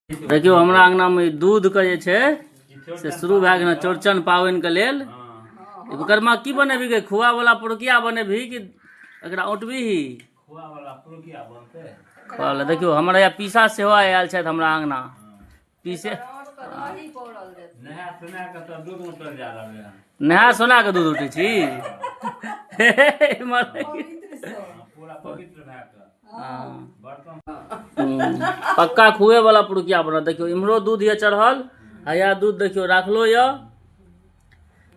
देखियौ हमरा अङ्गनामे ई दूधके जे छै से शुरू भए गेल चौड़चन पाबनिके लेल। ओकर माँ की बनेबही गे? खोआ वाला पुरुकिया बनेबही कि एकरा औंटबीही? खोआ वाला। देखियौ हमर हैया पीसा सेहो आयल छथि हमरा अङ्गना। पीसे नहा सोना के दूध उठै छी। पक्का खुए वाला पुरुकिया बनत। देखियौ इम्हरो दूध यऽ चढ़ल आ या दूध देखियौ राखलो यऽ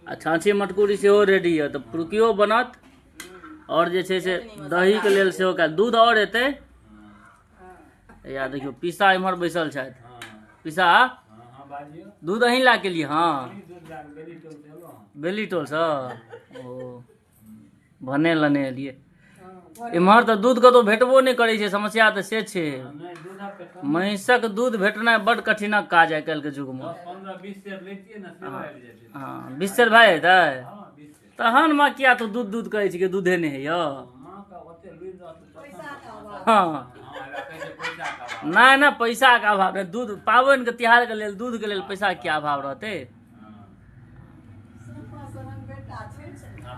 आ छाँछी मटकुरी सेहो रेडी यऽ, तऽ पुरुकियो बनत आओर जे छै से दहीके लेल सेहो कयल दूध आओर एतै। या देखियौ पीसा इम्हर बैसल छथि। पीसा दूध अहीं लए के लिए? हाँ, बेली टोलसँ ओ भने लेने एलियै। इम्हर तऽ दूध कतौ भेटबो नहि करै छै, समस्या तऽ से छै। महींसक दूध भेटनाइ बड कठिनक काज आइ काल्हिके युगमे। हँ, 20 सेर भए जेतै तहन माँ किया तू दूध दूध कहै छी, दूधे नहि होइए? हँ, नहि नहि, पैसाके अभाव नहि। दूध पाबनिके तिहारके लेल दूधके लेल पैसा किया अभाव रहतै?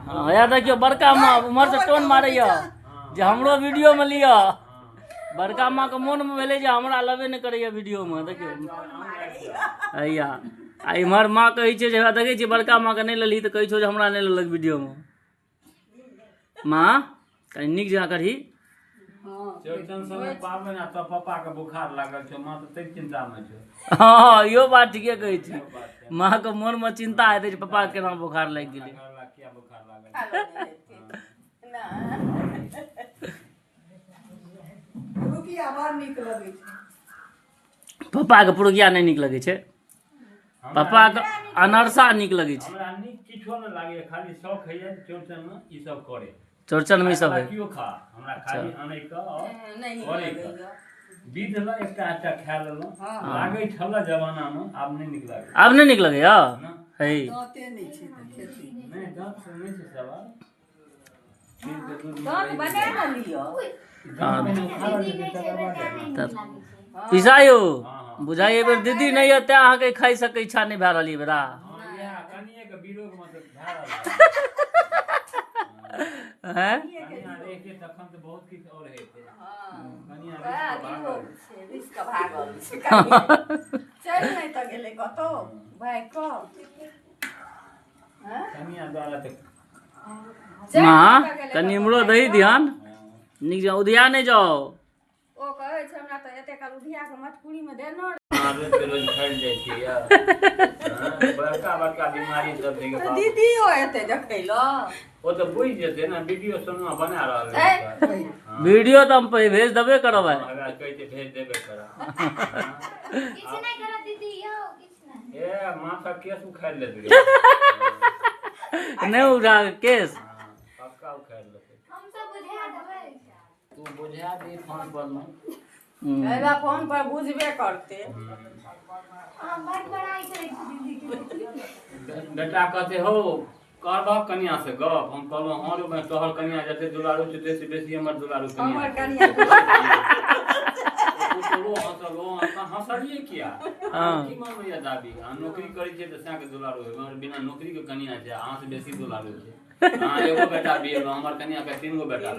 हँ, या देखियौ बड़का माँ उम्हरसँ टोन मारैया जे हमरो वीडियोमे लिअ। बड़का माँके मोनमे भेलै जे हमरा लेबे नहि करैया वीडियोमे। देखियौ हैया आ इम्हर माँ कहै छै जे देखै छियै बड़का माँके नहि लेलही तऽ कहै छौ जे हमरा नहि लेलक वीडियोमे। माँ कनि नीक जकाँ करही। चौड़चन समय पाबनि आ तब पप्पा के बुखार लागल छौ, माँ तऽ तै चिंता मे छौ। हँ, इहो बात ठीके कहै छी। माँ के मोन मे चिंता हेतै जे पप्पा के केना बुखार लागि गेलै। किया बुखार लागल? पुरुकिया बड़ नीक लगै छै। पप्पा के पुरुकिया नहि नीक लगै छै, पप्पा के अनरसा नीक लगै छै। हमरा नीक किछो नहि लागैया, खाली शौक होइया चौड़चन मे ई सब करे। चौड़चन मे ई सब है कियो खा, हमरा खाली आनै के और करे के विध ल एकटा एकटा खा लेलहुँ। लागै छल जमाना मे, आब नहि नीक लागै। आब नहि नीक लगैया? है दाँते नहि छै तऽ खेती नहि, दाँत से नहि छै सवाल। पीसा यौ बुझाइ एहि बेर दीदी नहि यऽ तेँ अहाँके खाइ सकै इच्छा नहि भए रहल एहि बेरा। हैं माँ कनि इम्हरो दही ध्यान नीक जकाँ, उधिया नहि जाओ। ओ कहै छै हमरा तऽ एते काल उधिया के मटकुरी मे देनो। रोज फैल जाइ छै यार, बड़का बड़का बीमारी सब छै। दीदी ओ एते देखै ल ओ तऽ बुझि जेतै ने, वीडियो सोनमा बना रहल है। वीडियो तऽ हम भेज देबे करब। हमरा कहै छै भेज देबे करब। किछु नहि करत दीदी यौ, किछु नहि। ए माथा केस उखाड़ि लेतै। नहि उठा केस, पक्का उखाड़ि लेतै। हम सब बुझा देबै। तू बुझा दी फोन पर ने। एला फोन पर बुझबे करते। अहाँ बड बड़ाइ करै छी दीदी के। बेटा कहते हो करबह कनिया से गप? हम कहलहुँ हँ रे, तोहर कनिया जते दुलारू छै ताहिसँ बेसी हमर दुलारू कनिया। हमर कनिया हँसल, ओ हँसलियै किया? की मानैया दादी, अहाँ नौकरी करै छियै तऽ सएह के दुलारू हेबै? हमर बिना नौकरी के कनिया छै, अहाँ से बेसी दुलारू छै। अहाँ एगो बेटा बियेलहुँ, हमर कनिया के 3 गो बेटा।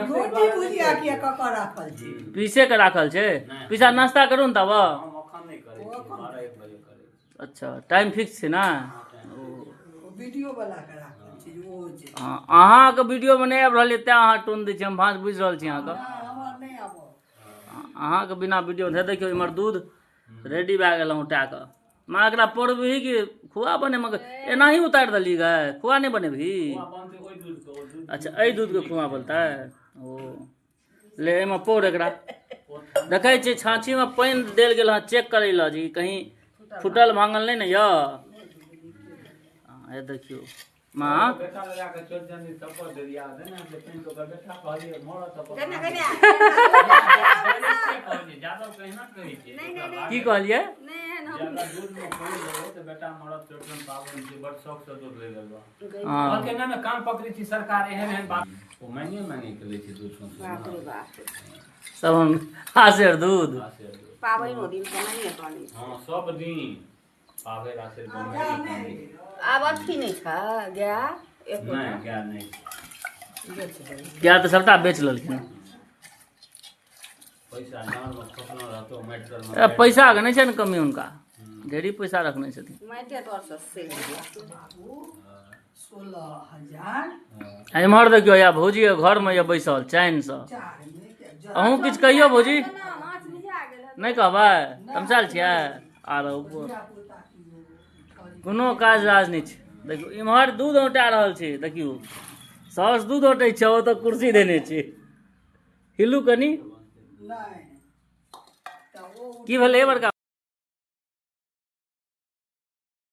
रोटी भुजिया किया कऽ कऽ राखल छै? पीसे के राखल छै। पीसा नाश्ता करू ने तब। अच्छा, टाइम फिक्स छै ने? वीडियो वाला के राखल छै ओ जे। अहाँके वीडियोमे नहि आबि रहल यऽ तेँ अहाँ टोन दै छी, हम भाँज बुझि रहल छी अहाँके। हमर नहि आबऽ अहाँके बिना वीडियो। देखियौ इम्हर दूध रेडी भए गेल औंटा कऽ। माँ एकरा पौरबही कि खोआ बने? मगर एनाही उतारि देली गए, खोआ नहि बनेबही? अच्छा, एहि दूधके खोआ बनतै। ओ ले एहिमे पौर एकरा। देखै छियै छाँछीमे पानि देल गेल हँ चेक करै लए जे कहीं फूटल भाङल नहि ने यऽ। देखियौ माँ बेटा लगा के चौड़चन दिन थप्पड़ देलियै ने, ओकर बेटा कहलियै मरत थप्पड़। की कहलियै? नहि। अगर दूध में पानि देबै तऽ बेटा मरत चौठन पाबनि छै, बड शौक से दूध लै लेलहुँ। हँ। कहलकै नहि नहि, कान पकड़ै छी सरकार, एहन एहन बात। ओ मांगे मांगे के लै छै दूध सौंसे। बाप रे बाप। सब हम आसेर दूध। आसेर दूध। पाबनिओ दिन तऽ नहिए बनै छै। हँ, सब दिन पाबनि आसेर के मांगे के लै छै। आब अथी नहि छै गाय एको? नहि, गाय नहि। गाय तऽ सबटा बेच लेलखिन। पैसा नारमे खोसना रहतौ माटि तरमे। ए, पैसाके नहि छै ने कमी हुनका, ढेरी पैसा रखने छथिन। माटिए तरसँ से। 16,000। आ इम्हर देखियौ, या भौजी के घरमे यऽ बैसल चैनसँ। चारमे के अहूँ किछु कहियौ भौजी। नहि कहबै? तमसायल छियै? आर कोनो काज राज नहि छै। देखियौ, इम्हर दूध औंटा रहल छै। देखियौ, साउस दूध औंटै छै, ओतऽ कुर्सी देने छै। हिलू कनी। नहि तऽ ओ की भेलै बड़का?